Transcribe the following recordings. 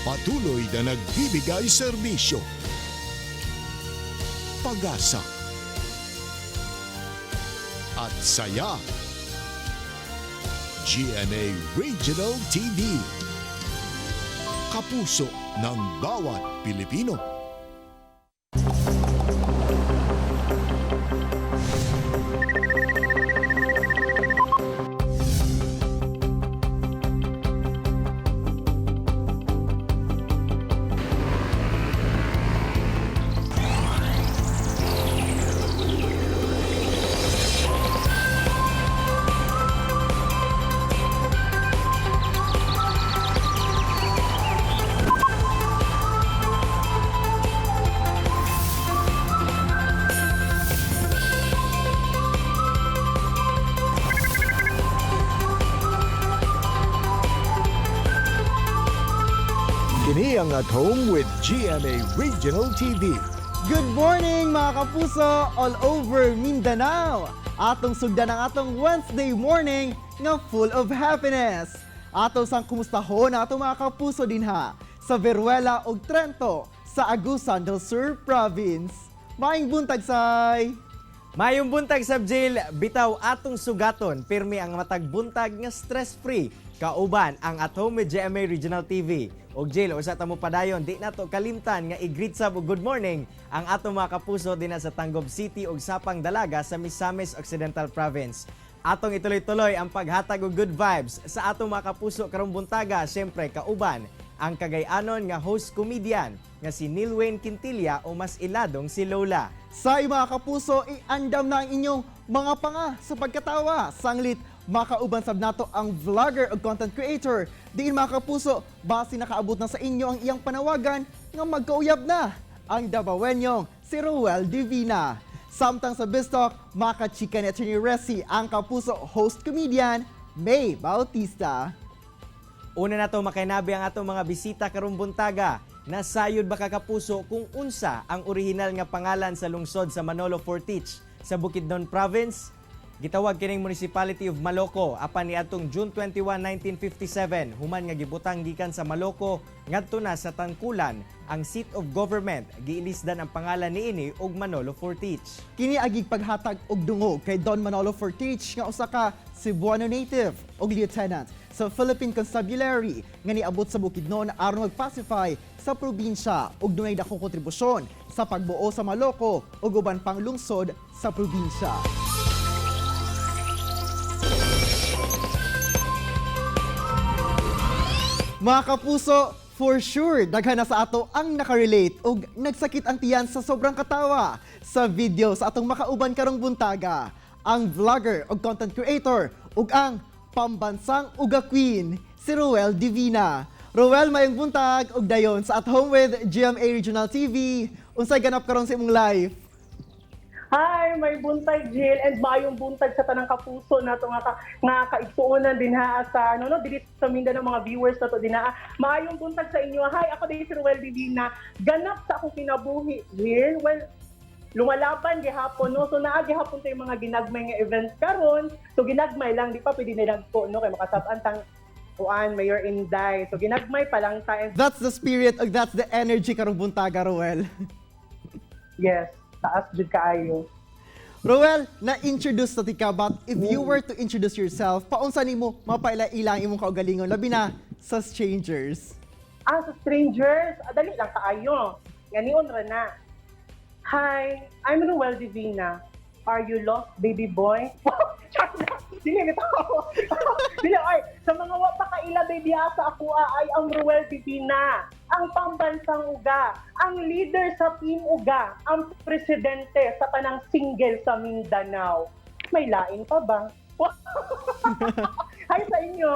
Patuloy na nagbibigay serbisyo, pag-asa, at saya. GMA Regional TV. Kapuso ng bawat Pilipino. Kini ang At Home with GMA Regional TV. Good morning, mga kapuso all over Mindanao! Atong sugdan ang atong Wednesday morning nga full of happiness. Ato sang kumustahon ang atong mga kapuso dinha sa Veruela ug Trento sa Agusan del Sur Province. Maayong buntag, say! Mayong buntag sab, Jill, bitaw atong sugaton, pirmi ang matag buntag nga stress-free. Kauban ang At Home with GMA Regional TV. Og Jill, usa ta mo padayon, di nato kalimtan nga i-greet sab og good morning ang atong mga kapuso dinha sa Tanggob City ug Sapang Dalaga sa Misamis Occidental Province. Atong ituloy-tuloy ang paghatag og good vibes sa atong mga kapuso karong buntaga, syempre kauban ang Kagay-anon nga host comedian nga si Neil Wayne Quintilla o mas iladong si Lola. Sa mga kapuso, iandam na ang inyong mga panga sa pagkatawa. Sanglit, makauban sab nato ang vlogger o content creator. Diin, mga kapuso, base nakaabot na sa inyo ang iyang panawagan nga magkauyab na ang Dabawenyong si Ruel Divina. Samtang sa Bistalk, makachika ni Attorney Resi ang kapuso host comedian May Bautista. Una na to makainabi ang atong mga bisita karong buntaga. Nasayod ba ka, kapuso, kung unsa ang orihinal nga pangalan sa lungsod sa Manolo Fortich sa Bukidnon Province? Gitawag kining Municipality of Maloko apan niadtong June 21, 1957 human nga gibutang gikan sa Maloko ngadto na sa Tangkulan ang seat of government, giilisdan ang pangalan niini og Manolo Fortich. Kini agig paghatag og dungog kay Don Manolo Fortich nga usa ka Cebuano native ug lieutenant sa Philippine Constabulary nga niabot sa Bukidnon aron magpacify sa probinsya ug dunay dakong kontribusyon sa pagbuo sa Maloko ug uban pang lungsod sa probinsya. Mga kapuso, for sure, daghan na sa ato ang nakarelate ug nagsakit ang tiyan sa sobrang katawa sa video sa atong makauban karong buntaga, ang vlogger ug content creator ug ang pambansang uga queen, si Ruel Divina. Ruel, mayong buntag ug dayon sa At Home with GMA Regional TV. Unsay ganap karon sa imong life? Hi, may buntag, Jill, and maayong buntag sa tanang kapuso nato nga kaigsuonan din ha sa ano no diri sa Mindanao, mga viewers nato din ha. Maayong buntag sa inyo. Hi, ako din si Ruel Divina. Ganap sa akong kinabuhi, Jill. Well, lumalaban gihapon no. So naa gihapon tay mga ginagmay nga events karon. So ginagmay lang, di pa pwede nilagpo no kay makasab-an tang kuan Mayor Inday. So ginagmay pa lang ta and That's the spirit ug that's the energy karong buntaga, Ruel. Yes, taas jud kaayo. Ruel, na-introduce na tika, but if you were to introduce yourself, paunsa nimo mapaila-ila ang imong kaugalingon, labi na sa strangers? Ah, sa strangers, ah, dali lang kaayo. Ganion ra na. Hi, I'm Ruel Divina. Are you lost, baby boy? Char lang. Dili bitaw. Dili ay sa mga wa pa kaila, baby, asa ako ah, ay ang Ruel Divina, ang pambansang uga, ang leader sa Team Uga, ang presidente sa tanang single sa Mindanao. May lain pa ba? Hi sa inyo.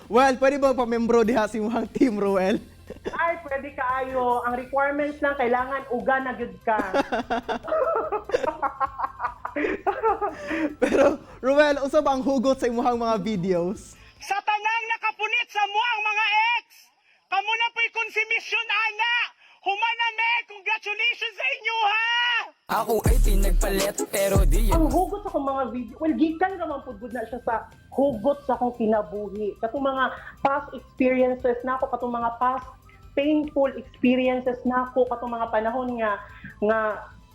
Well, pwede ba pamembro diha sa imong team, Ruel? Ay, pwede kaayo. Ang requirements lang, kailangan uga na gyud ka. Pero, Ruel, unsa ba ang hugot sa imong mga videos? Sa tanang nakapunit sa mo ang mga ex! Kamo na po'y konsumisyon, ana! Humana me! Congratulations sa inyo, ha! Ako ay pinagpalit pero di Ang hugot sa akong mga video, well, gikan naman pud gud na siya sa hugot sa akong kinabuhi. Katong mga past experiences na ako, katong mga past Painful experiences nako katong mga panahon nga nga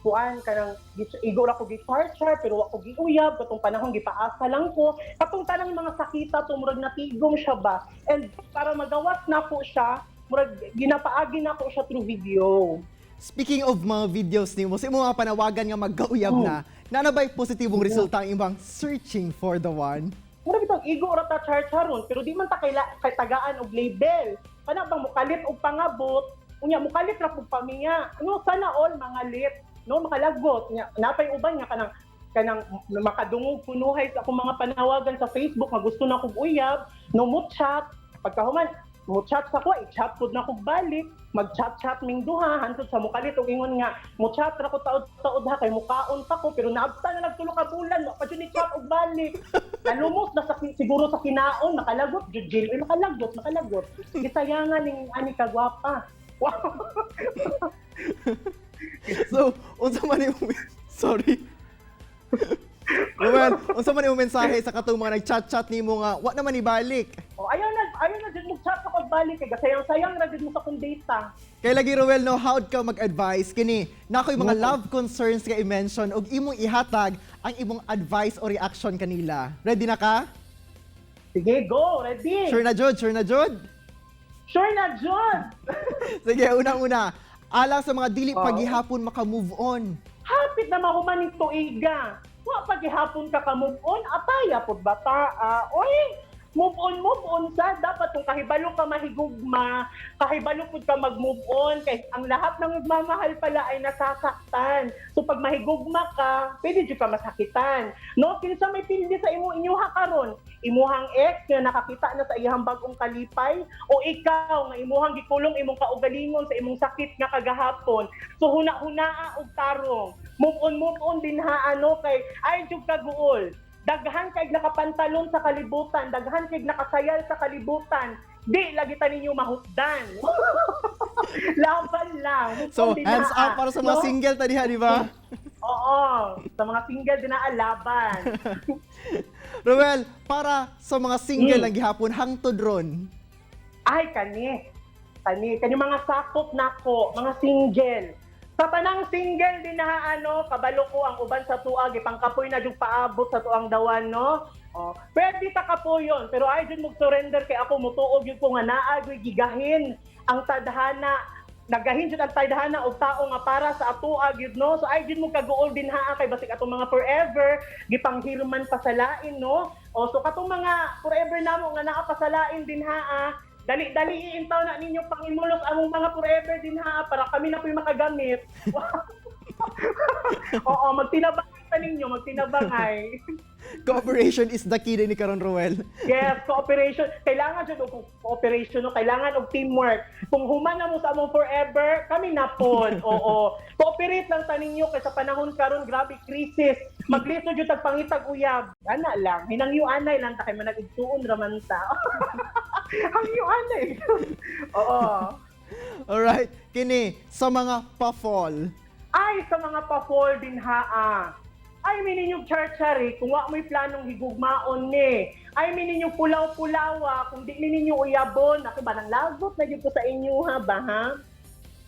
kuan, kanang igo ra ko gi-char pero wa ko giuyab katong panahon, gipaasa lang ko katong tanang mga sakita to, murag natigom siya ba, and para magawas nako siya, murag ginapaagi nako siya through video. Speaking of mga videos nimo, sa imong mga panawagan nga magkauyab na, naa ba'y positibong resulta ang imong searching for the one? Mura bitong igo ra ta char charon, pero di man ta kaila kay tagaan og label. Kana bang mukalit og pangabot, unya mukalit ra pug pamiya. No, sana all mga lit, no, makalagot nya napay uban nga kanang kanang makadungog kunuhay sa akong mga panawagan sa Facebook nga gusto na kog uyab, no, mo chat. Pagkahuman mo chat sa ko, i-chat pud na kog balik, mag-chat-chat ming duha hantod sa mukalit og ingon nga mo chat ra ko taod-taod ha kay mukaon pa ko, pero naabta na nagtulo ka bulan, wa pa jud ni chat og balik. Nalumos na sa, siguro sa kinaon, nakalagot jud, Jill. Uy, nakalagot, nakalagot. Gisayangan ning ani kagwapa. Wow. So, unsa man imong, sorry. Ruel, unsa man imong mensahe sa katong mga nag-chat-chat nimo nga wa naman ibalik? Oh, ayaw na jud mo chat ako balik kay gasayang-sayang ra jud mo sa akong data. Kay lagi, Ruel, no, how'd ka mag-advise kini? Na ako'y mga love concerns nga i-mention og imong ihatag ang imong advice o reaction kanila. Ready na ka? Sige, go, ready. Sure na jud, sure na jud. Sure na jud. Sige, unang-una. Alang sa mga dili Oo. paghihapon maka-move on. Hapit na mahuman ning tuiga. Wa pa gihapon ka ka move on, ataya pud bata. Ah, oy, move on, move on sa dapat kung kahibalo ka mahigugma, kahibalo pud ka mag-move on kay ang lahat ng nagmamahal pala ay nasasaktan. So pag mahigugma ka, pwede jud ka masakitan. No, kinsa may pildi sa imo inyuha karon? Imuhang ex nga nakakita na sa iyang bagong kalipay o ikaw nga imuhang gikulong imong kaugalingon sa imong sakit nga kagahapon? So huna-hunaa og tarong. Move on din ha, ano, kay ay jud kaguol. Daghan kay nakapantalon sa kalibutan, daghan kay nakasayal sa kalibutan. Di lagi ta ninyo mahutdan. Laban lang. Move So, on din hands ha, up para sa mga no? single ta diha, di ba? Oo, sa mga single din na laban. Ruel, para sa mga single lang gihapon hangtod ron. Ay, kani. Kani. Kani mga sakop nako, mga single. Sa tanang single din na ano, kabalo ko ang uban sa tuag, ipangkapoy na yung paabot sa tuang dawan, no? Oh, pwede ta kapoyon, pero ay jud mo surrender kay ako mutuog yun ko nga naa gyud gigahin ang tadhana, nagahin jud ang tadhana og tao nga para sa atoa gyud, no? So ay jud mo kaguol din ha kay basig atong mga forever gipanghilman pasalain, no? O so katong mga forever namo nga naa pasalain din ha, ah, dali-dali iintaw na ninyo pangimulos among mga forever din ha para kami na po'y makagamit. Oo, magtinabangay ta ninyo, magtinabangay. Cooperation is the key din ni karon, Ruel. Yes, cooperation. Kailangan jud og cooperation, no? Kailangan og teamwork. Kung human na mo sa among forever, kami na pod. Oo. Cooperate lang ta ninyo kay sa panahon karon grabe crisis. Maglisod jud tag pangitag uyab. Ana lang, hinangyo anay lang ta kay manag-igsuon ra man ta. Hangyo anay. Oo. Alright, kini sa mga pa-fall. Ay, sa mga pa-fall din haa. Ay, mininyong charchari, kung wa mo'y planong higugmaon ni. Ay, mininyong pulaw-pulawa, kung di ninyo uyabon. Ako ba, nang lagot na yun ko sa inyo ha ba ha?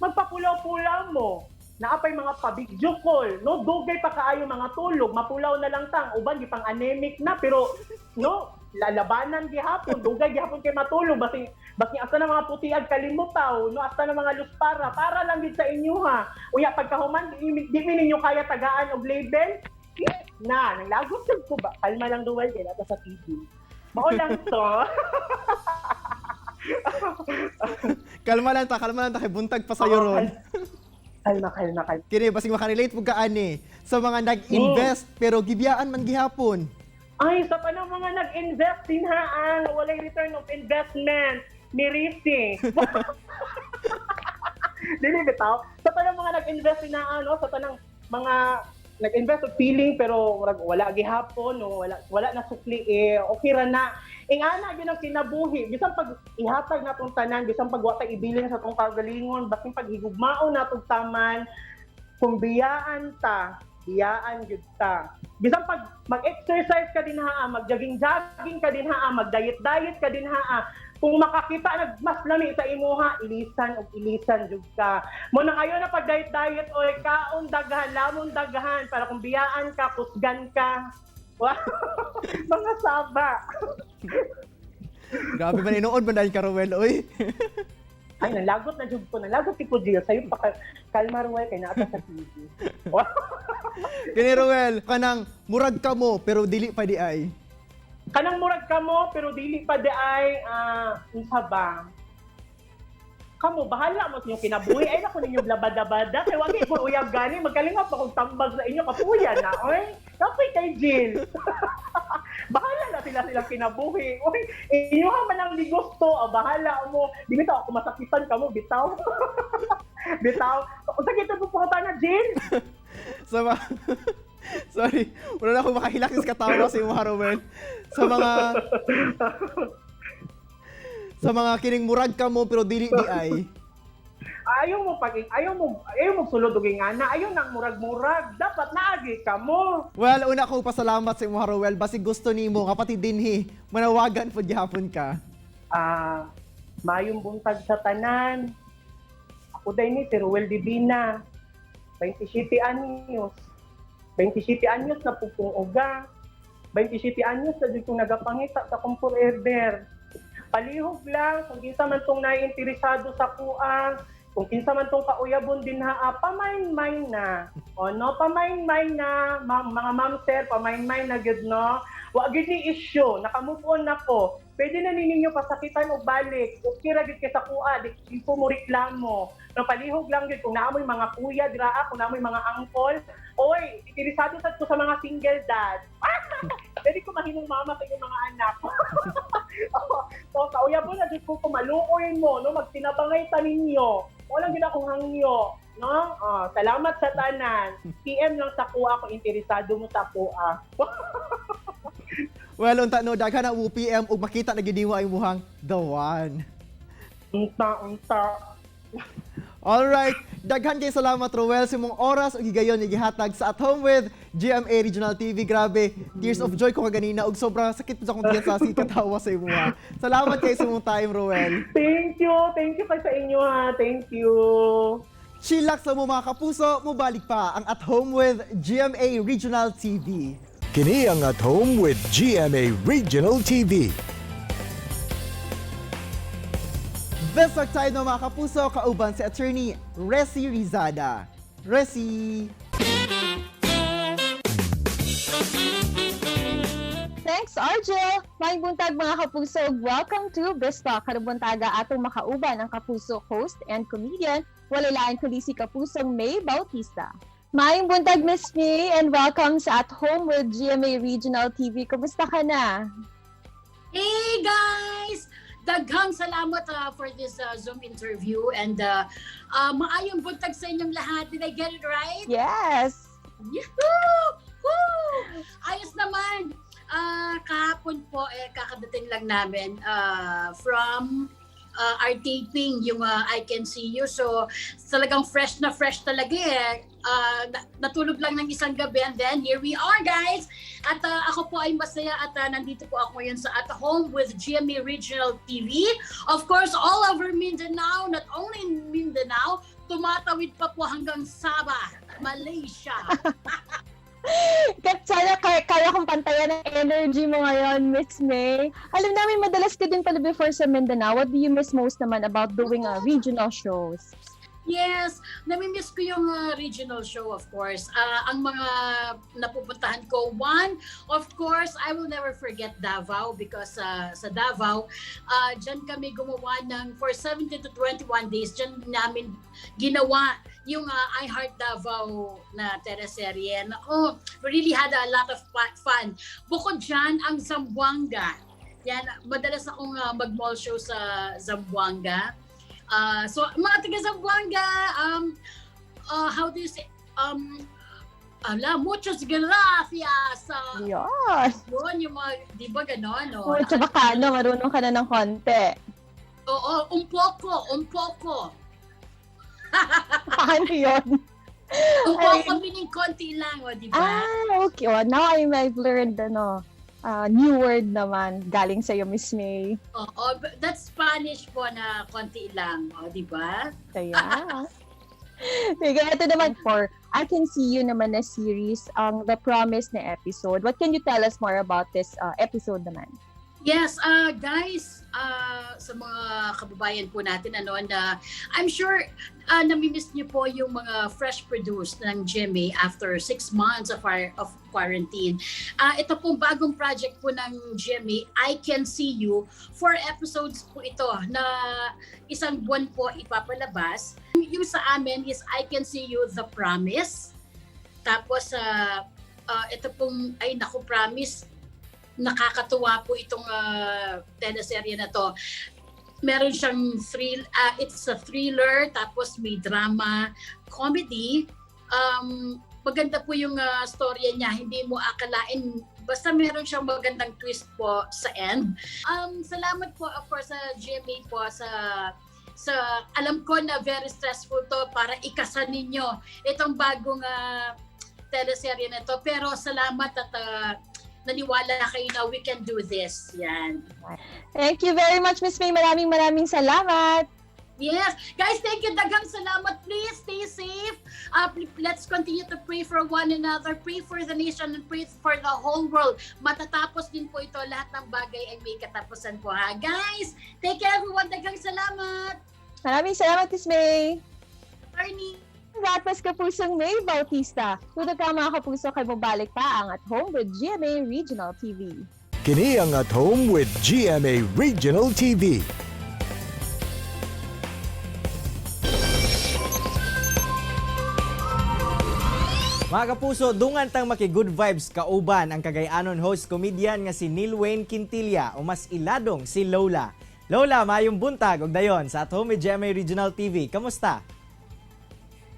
Magpapulaw-pulaw mo. Naapay mga pa-video call, no? Dugay pa kaayo mga tulog, mapulaw na lang tang, uban di pang anemic na, pero no, lalabanan gihapon, dugay gihapon kay matulog, basin basin asa na mga putiag kalimutaw, no, asa na mga luspara, para lang gid sa inyo ha. Uya pagkahuman, di mi ninyo kaya tagaan og label, eh, na, nanglagot jud ko ba? Kalma lang duwal kay nata sa TV. Mao lang to. Kalma lang ta kay buntag pa sayo ron. Kalma, kalma, kalma. Kini basig makarelate pud ka ani sa mga nag-invest pero gibiyaan man gihapon. Ay, sa panang mga nag-invest din ha, ang walay return of investment, mirisi. Dili bitaw. Sa tanang mga nag-invest din ha, ano, sa tanang mga nag-invest og feeling pero murag wala gihapon, no, wala wala na sukli eh, okay ra na. Ing ana gyud ang kinabuhi, bisan pag ihatag natong tanan, bisan pag wa tay ibilin sa atong kagalingon, basin pag higugmaon natong taman, kung biyaan ta, biyaan gyud ta. Bisan pag mag-exercise ka din haa, mag-jogging-jogging ka din haa, mag-diet-diet ka din haa, Kung makakita nag mas lami sa imuha, ilisan og ilisan jud ka. Mo nang ayo na pag diet diet, oy, kaon daghan, lamon daghan para kung biyaan ka, kusgan ka. Wow. Mga saba. Grabe man, inuod man dahil ka, Rowel, oy. Ay, nalagot na jud ko. Nalagot ko, Jill. Sa'yo pa, kalma, Ruel, kay naata sa TV. Kini Rowel, kanang murag ka mo pero dili pa di ay. Kanang murag ka mo, pero dili pa di ay, unsa ba? Kamo, bahala mo sa inyong kinabuhi. Ay, naku ninyo labada-bada. Kaya wagi ko uyab gani. Magkalingap akong tambag sa inyo. Kapuya na, oy. Kapoy kay Jill. Bahala na sila silang kinabuhi. Oy, inyo ha man ang gusto. Oh, bahala mo. Di bitaw ako masakitan ka mo. Bitaw. Bitaw. Unsa kita po na, Jill? Sa mga Sorry, wala na akong makahilak sa katawa sa imo, Rowel. Sa mga kining murag ka mo pero dili di ay. Ayaw mo sulod og ingana, ayaw nang murag-murag, dapat naagi ka mo. Well, una ko pasalamat sa imo, Rowel, basig gusto nimo kapatid dinhi manawagan pud gihapon ka. Mayong buntag sa tanan. Ako day ni si Ruel Divina. 27 anyos. 27 anyos na pupong uga. 27 anyos na jud kong nagapangita sa akong forever. Palihog lang kung kinsa man tong naiinteresado sa kuha, kung kinsa man tong kauyabon din ha, pamain-main na. O no, pamain-main na, ma'am, mga ma'am sir, pamain-main na gyud no. Wa gyud ni issue, naka-move on na ko. Pwede na ninyo pasakitan og balik. Okay ra gyud kay sa kuha, di ko mo reklamo. No, palihog lang gyud kung naamoy mga kuya dira, kung naamoy mga uncle. Oy, interesado sad ko sa mga single dad. Pwede ko mahimong mama sa inyong mga anak. So, kauyabon na jud ko kung maluoy mo, no, magtinabangay ta ninyo. Walang gid akong hangyo, no? Salamat sa tanan. PM lang sa kuha kung interesado mo sa kuha. Well, unta no, daghan na UPM ug makita na gid nimo ang imuhang the one. Unta, unta. Alright, daghan kay salamat, Rowel, sa imong oras ug higayon gihatag sa At Home with GMA Regional TV. Grabe, tears of joy ko kaganina ug sobrang sakit po sa akong tiyan sa katawa sa imuha. Salamat kay sa imong time, Rowel. Thank you. Thank you kay sa inyo ha. Thank you. Chillax sa mo, mga kapuso, mubalik pa ang At Home with GMA Regional TV. Kini ang At Home with GMA Regional TV. This tayo na, mga kapuso, kauban si Attorney Resi Rizada. Resi! Thanks, Argel! Maayong buntag, mga kapuso. Welcome to Bistalk. Karong buntaga atong makauban ang kapuso host and comedian, walay lain kundi si Kapusong May Bautista. Maayong buntag, Miss May, and welcome sa At Home with GMA Regional TV. Kumusta ka na? Hey guys! Daghang salamat for this Zoom interview and maayong buntag sa inyong lahat. Did I get it right? Yes! Yahoo! Woo! Ayos naman. Kahapon po eh, kakadating lang namin from our taping, yung I Can See You. So talagang fresh na fresh talaga eh. Natulog lang ng isang gabi and then here we are, guys. At ako po ay masaya at nandito po ako ngayon sa At Home with GMA Regional TV. Of course, all over Mindanao, not only in Mindanao, tumatawid pa po hanggang Sabah, Malaysia. Kat sana kaya kong pantayan ang energy mo ngayon, Miss May. Alam namin madalas ka din pala before sa Mindanao. What do you miss most naman about doing regional shows? Yes, namimiss ko yung regional show, of course. Ang mga napupuntahan ko, one, of course, I will never forget Davao because sa Davao, dyan kami gumawa ng, for 17 to 21 days, dyan namin ginawa yung I Heart Davao na teleserye. Nako, we really had a lot of fun. Bukod dyan, ang Zamboanga. Yan, madalas akong mag-mall show sa Zamboanga. So, mga taga Zamboanga, how do you say, ala, muchas gracias. Yes! Yun, yung mga, di ba gano'n, no? Oh, tsaka kano, marunong ka na ng konti. Oo, un poco, un poco. Paano yun? Un poco meaning konti lang, o, di ba? Ah, okay. Oh, now I've learned, ano, New word naman galing sa iyo, Miss May. Oo, but that's Spanish po na konti lang, o, di ba? Kaya. Sige, ito naman for I Can See You naman na series, ang The Promise na episode. What can you tell us more about this episode naman? Yes, guys, sa mga kababayan po natin, ano, na I'm sure namimiss niyo po yung mga fresh produce ng GMA after 6 months of quarantine. Ito pong bagong project po ng GMA, I Can See You, four episodes po ito na isang buwan po ipapalabas. Yung sa amin is I Can See You, The Promise. Tapos, ito pong, ay naku, promise, nakakatuwa po itong teleserye na to. Meron siyang thrill, it's a thriller, tapos may drama, comedy. Maganda po yung storya niya, hindi mo akalain, basta meron siyang magandang twist po sa end. Salamat po, of course, sa GMA po sa alam ko na very stressful to para ikasa ninyo itong bagong teleserye na to. Pero salamat at naniwala kayo na we can do this. Yan. Thank you very much, Miss May. Maraming maraming salamat. Yes. Guys, thank you. Daghang salamat. Please stay safe. Let's continue to pray for one another. Pray for the nation and pray for the whole world. Matatapos din po ito. Lahat ng bagay ay may katapusan po, ha. Guys, take care, everyone. Daghang salamat. Maraming salamat, Miss May. Ernie. That was Kapusong Maey Bautista. Tutok ka, mga kapuso, kay mobalik pa ang At Home with GMA Regional TV. Kini ang At Home with GMA Regional TV. Mga kapuso, dungan tang maki good vibes kauban ang Cagayanon host comedian nga si Neil Wayne Quintilla o mas iladong si Lola. Lola, maayong buntag og dayon sa At Home with GMA Regional TV. Kamusta?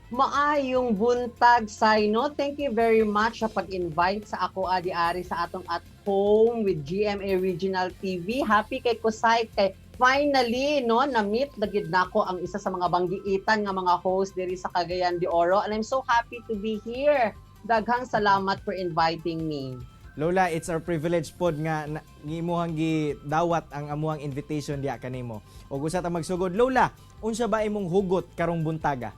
Maayong buntag, Sai, no? Thank you very much sa pag-invite sa ako adi-ari sa atong At Home with GMA Regional TV. Happy kay ko, Sai, kay finally, no, na-meet na gid nako ang isa sa mga banggiitan nga mga host diri sa Cagayan de Oro and I'm so happy to be here. Daghang salamat for inviting me. Lola, it's our privilege pod nga ngimuhang gidawat ang amuang invitation diya kanimo. Ug usa ta magsugod, Lola, unsa ba imong hugot karong buntaga?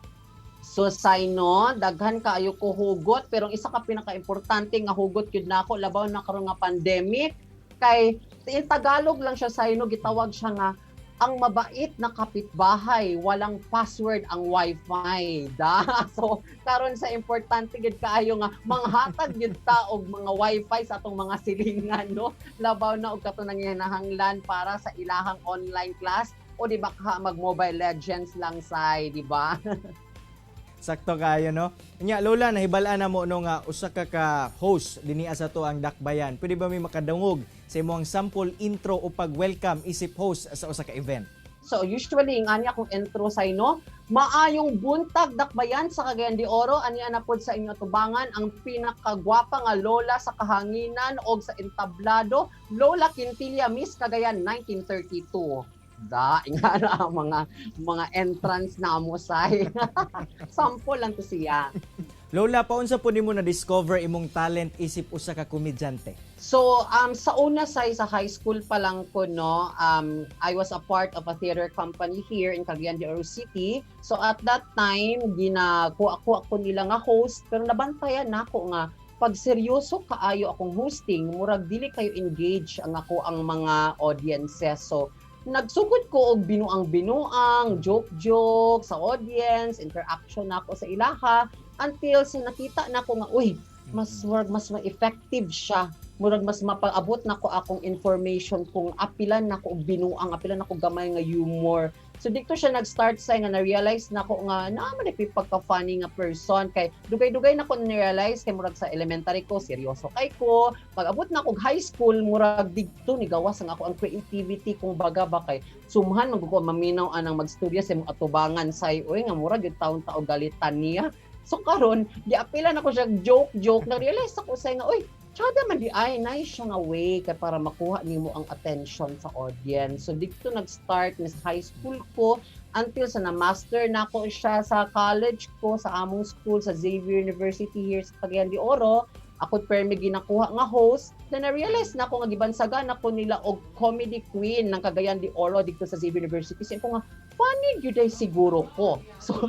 So Sai, no, daghan kaayo ko hugot, pero ang isa ka pinakaimportante nga hugot gyud nako labaw na karon nga pandemic kay in Tagalog lang siya, Sai, no, gitawag siya nga ang mabait na kapitbahay, walang password ang wifi da. So karon sa importante gid kaayo nga manghatag gyud ta og mga wifi sa atong mga silingan, no, labaw na og kato nanginahanglan para sa ilahang online class o di ba ka mag Mobile Legends lang, Sai, di ba? Sakto kayo, no? Nya, Lola, nahibal-an na mo, no, nga usa ka ka host dinhi sa atoang Dakbayan. Pwede ba may makadungog sa imong sample intro o pag-welcome isip host sa usa ka event? So usually ang ani akong intro sa no, maayong buntag, Dakbayan sa Cagayan de Oro, ani na pod sa inyo tubangan ang pinakagwapa nga lola sa kahanginan og sa entablado, Lola Quintilla, Miss Cagayan 1932. Da, nga na ang mga entrance na mo, Sai. Sample lang to siya. Lola, paunsa po nimo na discover imong talent isip usa ka komedyante? So, sa una, sa high school pa lang ko, no, I was a part of a theater company here in Cagayan de Oro City. So, at that time, ginakuha ko nila nga host, pero nabantayan nako nga pag seryoso kaayo akong hosting, murag dili kayo engage ang ako ang mga audiences. So, nagsugod ko og binuang-binuang, joke-joke sa audience, interaction nako sa ilaha until sa nakita nako nga uy, mas work mas ma-effective siya, murag mas mapaabot nako akong information kung apilan nako og binuang, apilan nako gamay nga humor. So dito siya nag-start sa nga na-realize nako nga naa man pagka-funny nga person kay dugay-dugay nako na-realize kay murag sa elementary ko seryoso kay ko, pag abot na og high school murag didto ni gawas ang ako ang creativity kung baga ba kay sumhan man ko maminaw anang magstorya sa imong atubangan, say, oy, nga murag yung taon tao galitan niya. So karon giapilan ako siya joke joke, na realize ako sa nga uy, tsada man di ay nice siya nga way kay para makuha nimo ang attention sa audience. So dito nag-start ni sa high school ko until sa na-master nako siya sa college ko sa among school sa Xavier University here sa Cagayan de Oro. Ako permi ginakuha nga host. Then I realize na ako nga gibansagan ako nila og comedy queen ng Cagayan de Oro dito sa Xavier University. So ko nga, funny gyud ay siguro ko. So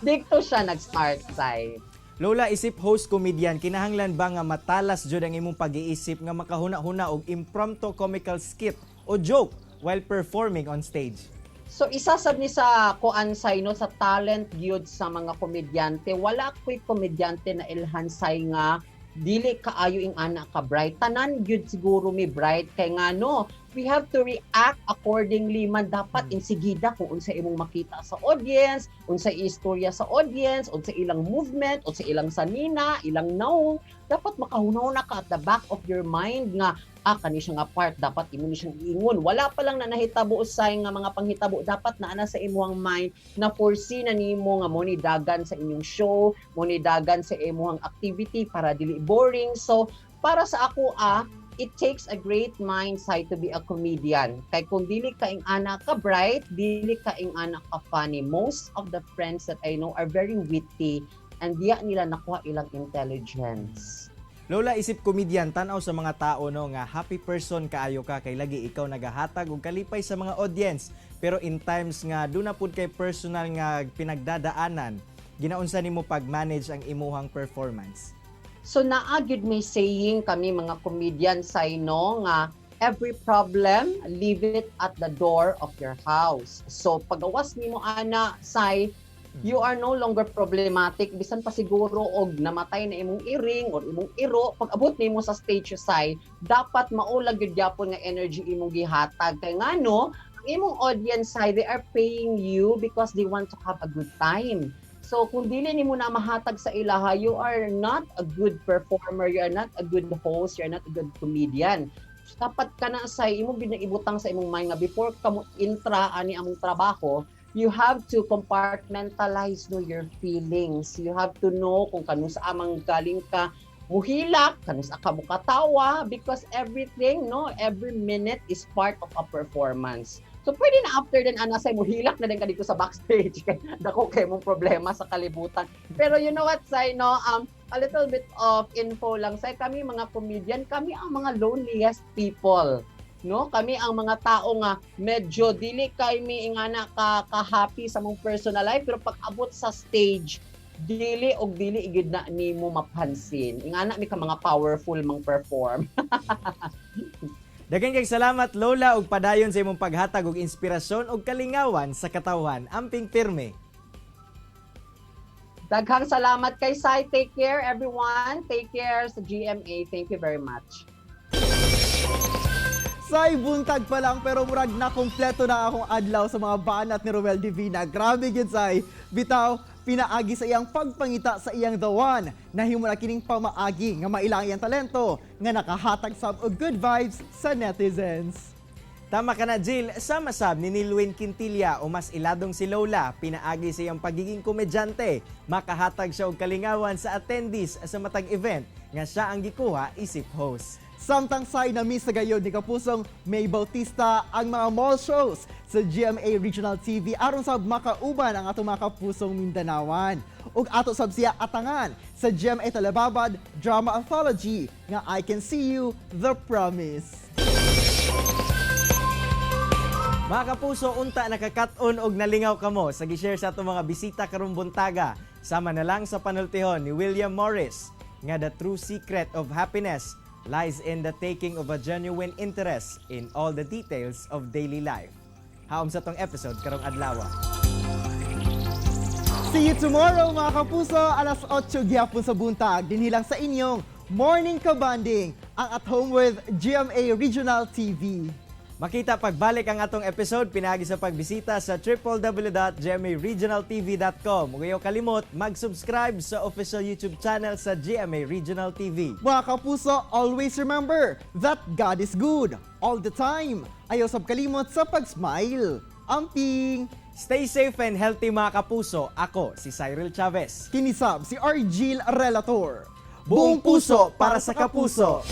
dito siya nag-start, say. Lola, isip host comedian, kinahanglan ba nga matalas jud ang imong pag-iisip nga makahuna-huna og impromptu comical skit o joke while performing on stage? So isa sab ni sa kuan say, no, sa talent gyud sa mga komedyante. Wala ko'y komedyante na ilhan, say, nga dili kaayo ing ana ka bright. Tanan gyud siguro mi bright kay ngano, we have to react accordingly man dapat insigida kung unsa imong makita sa audience, unsa istorya sa audience, unsa ilang movement, unsa ilang sanina, ilang naong. Dapat makahuna-huna ka at the back of your mind nga, ah, kani siya nga part dapat imo ni siyang iingon. Wala pa lang na nahitabo usay nga mga panghitabo, dapat naa na sa imong mind na foresee na nimo nga mo ni dagan sa inyong show, mo ni dagan sa imong activity para dili boring. So para sa ako, it takes a great mindset to be a comedian. Kay kung dili ka ing ana ka bright, dili ka ing ana ka funny. Most of the friends that I know are very witty and diya nila nakuha ilang intelligence. Lola, isip comedian, tan-aw sa mga tao, no, nga happy person kaayo ka kay lagi ikaw nagahatag og kalipay sa mga audience. Pero in times nga duna pud kay personal nga pinagdadaanan, ginaunsa nimo pag-manage ang imuhang performance? So naa gyud may saying kami mga comedian say, no, nga every problem, leave it at the door of your house. So pagawas nimo ana, say, you are no longer problematic. Bisan pa siguro og namatay na imong iring or imong iro, pag abot nimo sa stage, say, dapat mao lang gyud gyapon nga energy imong gihatag kay ngano, ang imong audience, say, they are paying you because they want to have a good time. So kung dili nimo na mahatag sa ilaha, you are not a good performer, you are not a good host, you are not a good comedian. So, dapat ka na sa imong ginaibutang sa imong mind nga before ka mo intra ani among trabaho, you have to compartmentalize, no, your feelings. You have to know kung kanus amang galing ka muhilak, kanus ka mukatawa, because everything, no, every minute is part of a performance. So pwede na after din ana say muhilak na din ka dito sa backstage kay dako kay mong problema sa kalibutan. Pero you know what, say, no, a little bit of info lang, say, kami mga comedian, kami ang mga loneliest people. No, kami ang mga tao nga medyo dili kay mi ingana ka happy sa mong personal life, pero pag abot sa stage, dili og dili gyud na nimo mapansin. Ingana mi ka mga powerful mang perform. Daghang kay salamat, Lola, ug padayon sa imong paghatag og inspirasyon ug kalingawan sa katawhan. Amping pirme. Daghang salamat kay Sai. Take care, everyone. Take care sa GMA. Thank you very much. Say, buntag pa lang pero murag na kompleto na akong adlaw sa mga banat ni Romel Divina. Grabe gyud, say. Bitaw, pinaagi sa iyang pagpangita sa iyang the one. Nahimo na kining pamaagi nga maila ang iyang talento nga nakahatag sab og good vibes sa netizens. Tama ka na, Jill. Sama sab ni Nilwin Quintilla o mas iladong si Lola, pinaagi sa iyang pagiging komedyante. Makahatag siya og kalingawan sa attendees sa matag event nga siya ang gikuha isip host. Samtang say na miss sa gayon ni Kapusong May Bautista ang mga mall shows sa GMA Regional TV aron sab makauban ang atong mga kapusong Mindanawan. Ug ato sab siya atangan sa GMA Telebabad Drama Anthology nga I Can See You, The Promise. Mga kapuso, unta nakakat-on og nalingaw kamo sa gi-share sa atong mga bisita karong buntaga. Sama na lang sa panultihon ni William Morris nga the true secret of happiness lies in the taking of a genuine interest in all the details of daily life. Haom sa tong episode karong adlaw. See you tomorrow, mga kapuso, alas 8 gyapon sa buntag. Dinhi lang sa inyong Morning Kabanding, ang At Home with GMA Regional TV. Makita pagbalik ang atong episode pinaagi sa pagbisita sa www.gmaregionaltv.com. Ug ayaw kalimot mag-subscribe sa official YouTube channel sa GMA Regional TV. Mga kapuso, always remember that God is good all the time. Ayaw sab kalimot sa pag-smile. Amping! Stay safe and healthy, mga kapuso. Ako si Cyril Chavez. Kini sab si Argil Relator. Buong puso para sa kapuso.